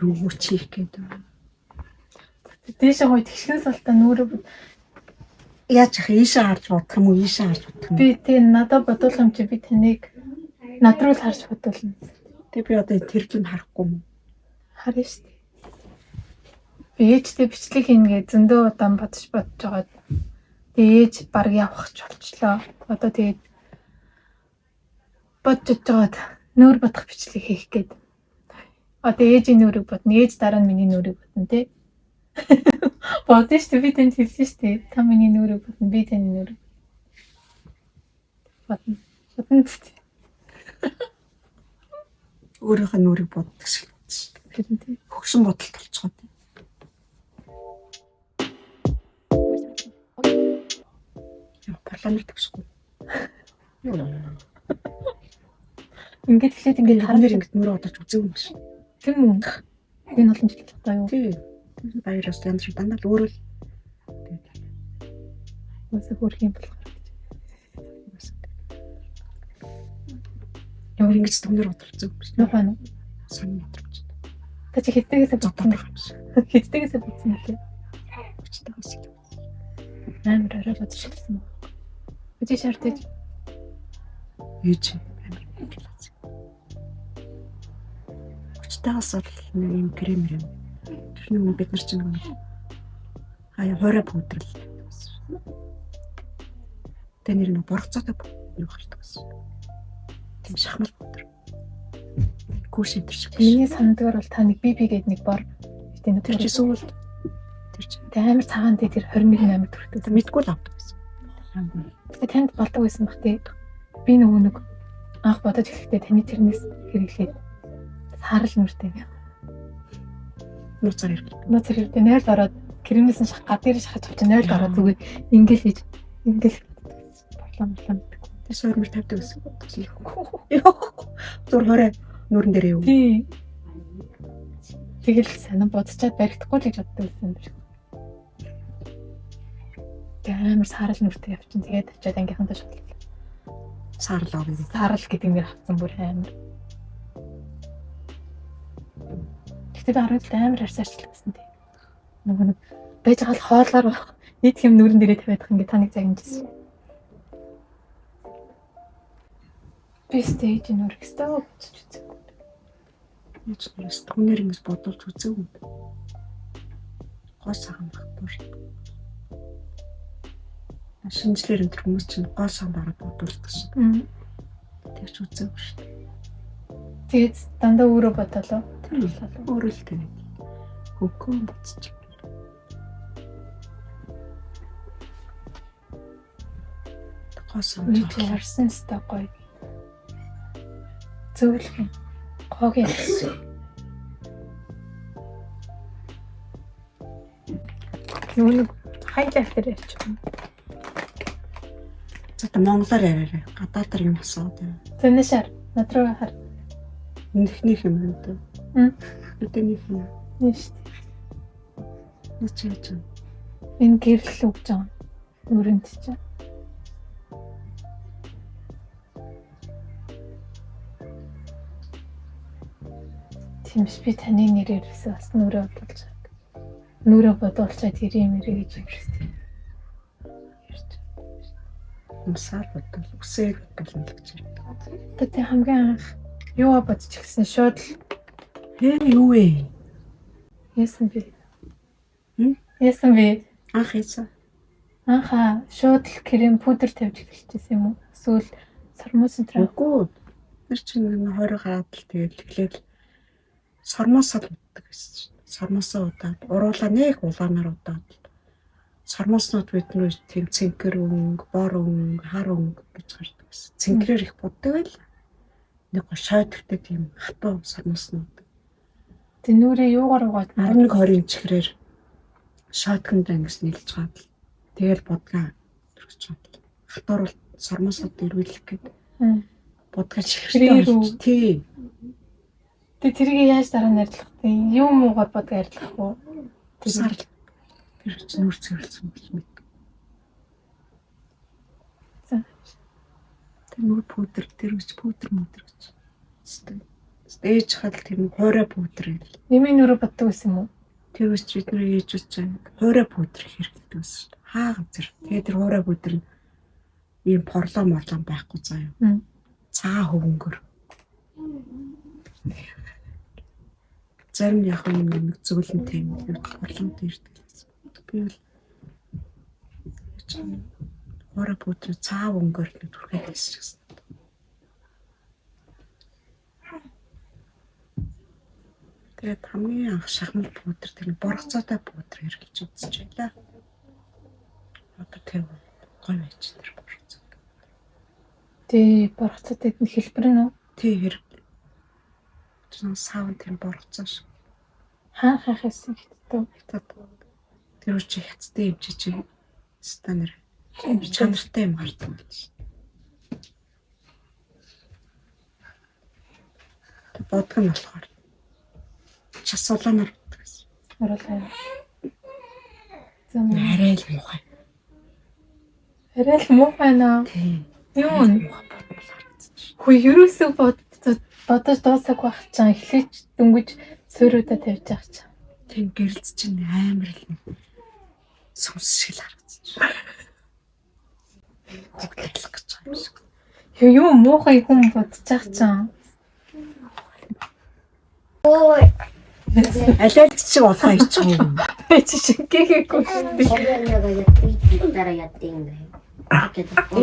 Юу ч хийх гээд байна. Дээшээ гоё тэгшгэн салтаа нүрээ Яаж ах ийшээ харж бодох юм уу? Ийшээ харж бодох юм уу? би тэг надад бодуулах юм чи би таныг над руу л харж бодуулна. Тэг би одоо тэр зүн харахгүй юм уу? Харна шүү дээ. Би ээжтэй бичлэг хийнэ гэж зөндөө удаан бодож бодож байгаад тэгээ ээж баг явах ч болчлоо. Одоо тэгээд бодож бодож байгаад нүүр бодох бичлэг хийх гээд. Одоо ээжийн нүрийг бодно, ээж дараа нь миний нүрийг бодно тий. Бодно шүү дээ. Би танд хэлсэн шүү дээ. Та миний нүрийг бодно, би таны нүрийг бодно. Бодно зү. Өөрийнхөө нүрийг боддог шиг бодсон шүү. Харин тий. Хөгшин бодолт болчихоо тий. Яа, парламент төгсөхгүй. Юу. Ингээд эхлээд ингээд Ингээд харна харнаар ингээд нүрээ бодож үзээгүй юм шиг. Тийм үү? Энэ олон жил одоо юу? Тий. Тэр баяраас янз бүр дандаа л өөрөө л Үсэг хөрх юм болохоор гэж. Ямар ингэж түнээр бодож үзээгүй юм шиг. Юу байна? Сонин мэдрэмж. Та чи хэдтэйгээсээ Зодоод бодсон байгаа юм шиг. хэдтэйгээсээ бодсон мөлий. Хүчтэйгээс л. Амар орой бодож эхэлсэн баг. Үгүй шаардаж Ээж амар класс. Хүчтэйгээс л нэг юм крем юм. Тэр нэг бид нар чинь нэг хаяа хорой пудрал. Тэр нэр нэг боргоцоотой юу гардаг гэсэн. Тийм шахмал пудр. Гүүш энэ төр шиг. миний сандгаар бол та нэг би гээд нэг бор гэдэг нэг Тэр чи сүүл тэр чи Тэ амар цагаан тэ тэр 21 амар төрхтэй. мэдгүй л авдаг гэсэн. Гэтэ танд болдог байсан бах тий. Би нөгөө нэг анх бодож эхлэхдээ таны тэрнээс хэрэглээд саарал нүртэй. Нууцаар хэрэглэдэг. Нууц хэрэгтэй 0 ороод кремнээс нь шах гад дээр шахаж авч 0 ороод зүгээр ингээл хийж ингээл болоо болоо гэдэг. Тэр суурмар тавьдаг гэсэн. Йоо. Зур хорой нүрэн дээр юу? Тий. Тэгэл сонин бодчаад баригдахгүй л гэж боддог байсан юм шиг. Тэгээ амар саарал нүртэй явчин. Тэгээд очиад ангийнхантай шудлаа. Саарл орно. Саарал гэдэг нэр авсан бүр амар. Гэтэ би 10 жилд амар харьцаарчлаа гэсэн тий. Нөгөө нэг байж байгаа л хоолоор нийт юм нүрэн дээрээ тавиадах ингээ таныг загнажсэн. Би стейж нүрэх ёстой бодож үзээгүй. Яаж нэрс түнээр ингэж бодуулж үзээгүй. Гоо саган багтуур. Шинжлэр энэ төр хүмүүс чинь гоо саган бараад бодуулдаг шин. Тэр ч үзээгүй шин. Тэгээд дандаа өөрөө бодолоо. Тэр л өөрөө л тэгээд хөнгөн бодчих. Гоо саган. Үгүй чи харсан ёстой гоё. Зөвлөх юм. Гоог ярьсан. Нөгөө нэг хайлайт дээр ярьчих. За та монголоор яриарай. Гадаадар юм асууд. Зэнэшар над руу хар. Эхнийх юм уу тэ? Мм. Нүдэнийх юм. Нэ шүү дээ. Наа чи яаж юм? Энэ гэрэл өгч байгаа. Нүрэнд чинь. Тийм биш би таны нэрээр ерөөсөө бас нүрээ бодуулж байгаа. Нүрээ бодуулчаад тэр юм эрэ гэж юм шиг тийм. Ярьж. Умсаар бодвол үсээр бодвол л гэж ярьдаг. Одоо тэ хамгийн анх юугаа бодож эхэлсэн шууд л Хээ юу вэ? яасан бэ? Хм? Яасан бэ? Анх хийсэн. Анхаа шууд л крем пудр тавьж эхэлчихсэн юм уу? Эсвэл сормоос энэ Үгүй. Тэр чинь нэг 20 гараад л тэгэл эхлээл сормоосоо л уддаг гэсэн чинь. Сормоосоо удаад уруулаа нэг улаанаар удаад. Сормооснууд бидний тийм цэнхэр өнгө, бор өнгө, хар өнгө гэж гардаг гэсэн. Цэнхрээр их буддаг байл. Нэг го шойдогтой тийм хатуу сормооснууд. Тэ нүрээ юугаар угаад 11 20-ын чихрээр шойтгонд ангис нийлж гад л тэгэл будгаа төрөж гад л хатуур сормосод ирвэлэх гээд Мм. будгаа чихэртэй Хэрээр үү? болчих. Тий. Тэ тэрийг яаж дараа нь арилгах вэ? Юм уугаар бодго арилгах уу? Усаар л тэр чинь нүр цэвэрлсэн гэж мэд. За. Тэр нүр пудр тэр үуч пудр мудр гэж. Өстой. Ээж хал тэр хуурай пудр гэл. Нэмийн нүрэ боддог байсан юм уу? Тэр үеч бид нар ээжүүд чинь хуурай пудр хэрэглэдэг байсан шүү дээ. Хаа газар. Тэгээд тэр хуурай пудр нь ийм порлоо морлоо байхгүй заа юу. Цагаан хөвөнгөр. Зарим яг юм нэг зөвлөн тийм порлонтой ирдэг гэсэн. Би бол хуурай пудр цагаан өнгөөр нэг түрхээд байсан гэсэн. Тэгээд хамгийн анх шахмал пудр тэр боргоцоотой пудр хэрэглэж үзэж байлаа. Одоо тэр гоё байж тэр боргоцоо. Тий, боргоцоотой нь хэлбэр нь үү? Тий, хэрэг. Тэр савн тэр боргоцоо шиг. Хаан хаах байсан хятад. Хятад. Тэр үчи хятадын юм чи чи станер чанартай юм гардаг байж. Бодг нь болохоор час улаанаар боддог гэсэн. Оруулаа. Зам. Арай л муухай. Арай л муухай наа. Тийм. Юу вэ? Муухай бодмол харагдсан шин. Хөө ерөөсөө бодож дуусаагүй байх чам эхлэж дөнгөж суурьудаа тавьж байгаа чам. Тийм гэрэлц чинь амар л нэг сүнс шиг л харагдсан шин. Хүүхд алах гэж байгаа юм шиг. Юу муухай хүн бодож байгаа чам. Алиалагч шиг болохоо хийчих юм. Чи шингээгээгүй шүү дээ. 엄마가 옆에 따라 였대인가요?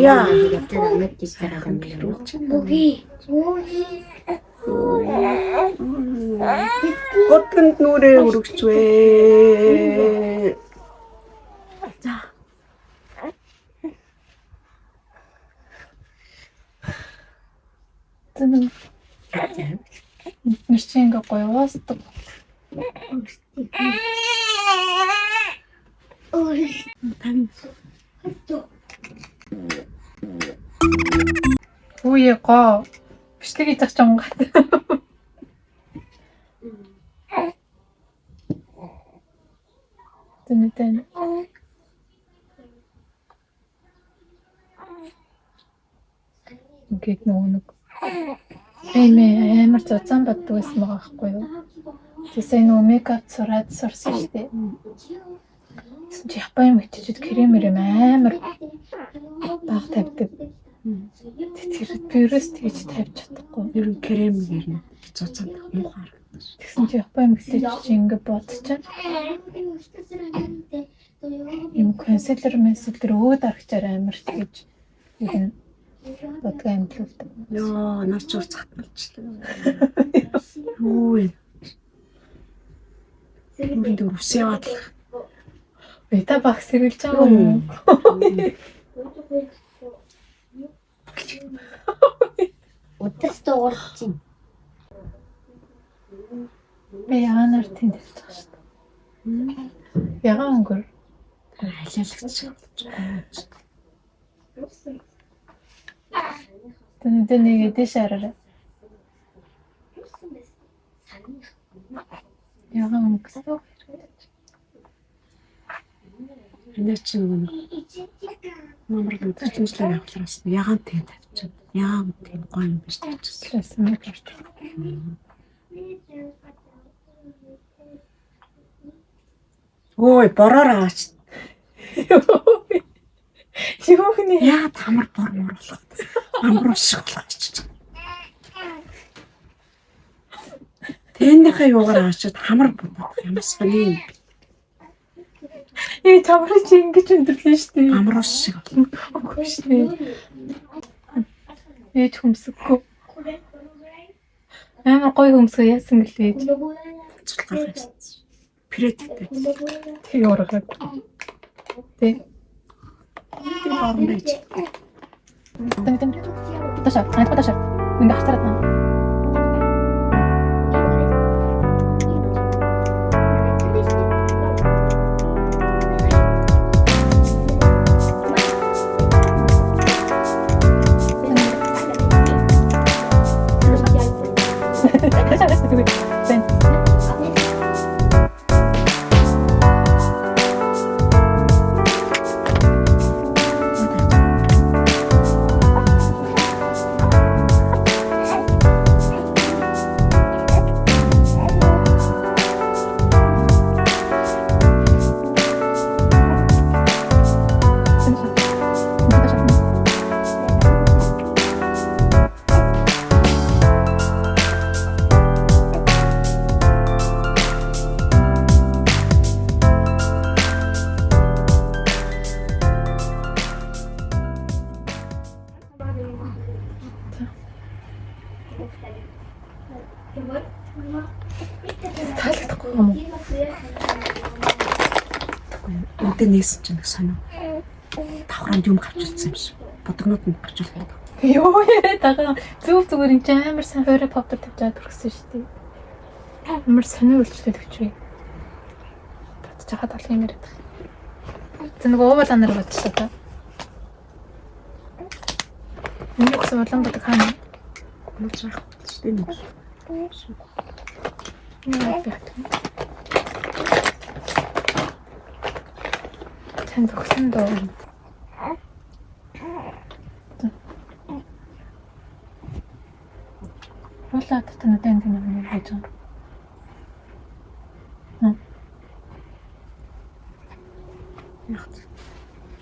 야. 옆에 남의 집 따라갑니다. 고기 고기 Бодгонд нүрээ өргөж вэ. За. Зэн. Нэр чи ингээ гоё уусдаг. Тань Үе гоо. Бичлэг хийж байгаа ч унгаад. Зэн тэн. Ингээд нөгөө нэг амар зузаан боддог байсан байгаа байхгүй юу? Тэгээ сая нөгөө мейкап сураад сурсан шүү дээ. Тэгсэн чи Япон юм хичээчүүд кремэр юм амар бага тавьдаг. Тэр би ерөөс тэгж тавьж чадахгүй. ер нь крем гэрнэ. Зузаан муухай харагдсан шин. Тэгсэн чи Япон юм хичээч чи ингэ бодчиход юм консилер мэнсилер өө дарагчаар амар тэгж ер нь бодгоо амжилтдаг. Йоо, наа чи цатгалчлаа. Юу вэ? Нүрэн дээр ус яваад л. Бета баг сэргэлж байгаа юм уу? Удаас дуурчин. Би ягаанаар тийм тавьж байгаа шүү дээ. Ягаан өнгөр. Алиалагч шиг болж байгаа. Тэн дээр нэг дэш араарай. Ягаан өнгөсөн. Энэ чи нөгөө нэг номер 40 жилээр явахлаар бас ягаан тийм тавьчихна. Ягаан тийм гоё юм биш тавьчихсан. Гэсэн мэт. Ой, бороор аваач. Юу нэ? Яагаад хамар бор мор болох вэ? Амар шиг болгочих. Тэнийхээ юугаар аваачаад хамар бодох ямар сони Ээ чамраа чи ингэж өндөрлөө шүү дээ. амар шиг болно. Үгүй шүү дээ. Ээж хөмсгөө. Амар гоё хөмсгөө яасан гэлээ ээж. Цулгаар байсан. Преттэй. Тэр ургаад. Тэ. Тэр борон байж. Тэн тэн. Ташаа, аа ташаа. Ингээ хацараад байна. Ташаа зүгээр. Тэн. Таалагдахгүй юм уу? Үнтэй нээсэн чинь нэг сонин. Давхраанд юм гавчилсан юм шиг. Бодогнууд нь гавчилдаг. Юу яриад байгаа юм? Зүг зүгээр энэ чинь амар сайн хуурай повдор тавьж аваад түрхсэн шүү дээ. Амар сонио үйлчлэл өгч бай. Бодож байхад олон юм яриад байгаа. За нөгөө уубал анаар бодчихлоо та. Миний өгсөн улаан бодог хаана? Нууц байх шүү дээ. Энэ байх юм. Танд өгсөн дөө. Уулаа татан надад энэ юм яаж байгаа юм. Яг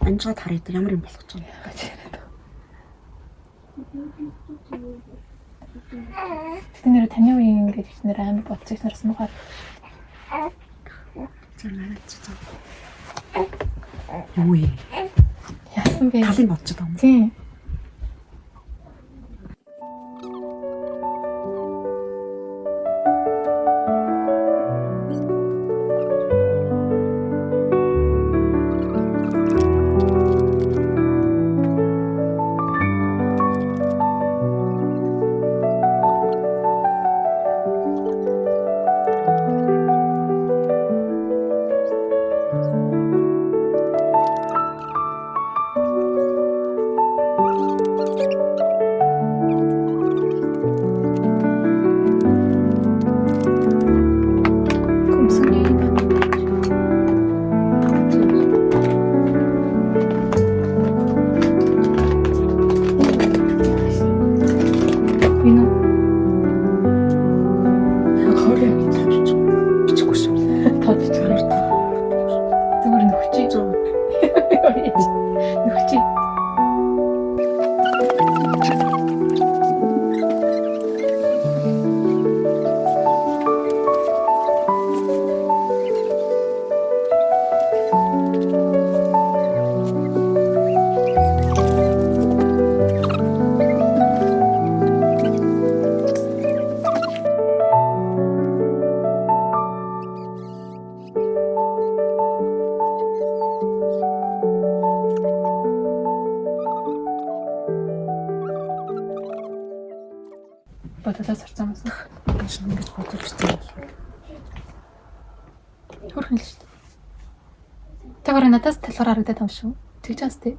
анжгаад харъя да ямар юм болох гэж байгаа. Яаж яриад байгаа. Тэгтээ нэр таны үеийн ингэж их нэр амар бодсон их нараас муухай. За нарийн цаа. Юу юм? Яасан бэ? Талыг бодож байгаа юм. Тийм. Көмсөний. Энэ үү? Хорё гэж бичихгүй шүү. Тод бичихгүй. Зүгээр нөхчий. Зөв. Нөхчий. Бодлоо сарцсан байсан. Ингэж бодож бичсэн юм. Хөөрхөн л шүү дээ. Тэгвэр надаас талаар харагдаад юм шүү. Тэгж бас тий.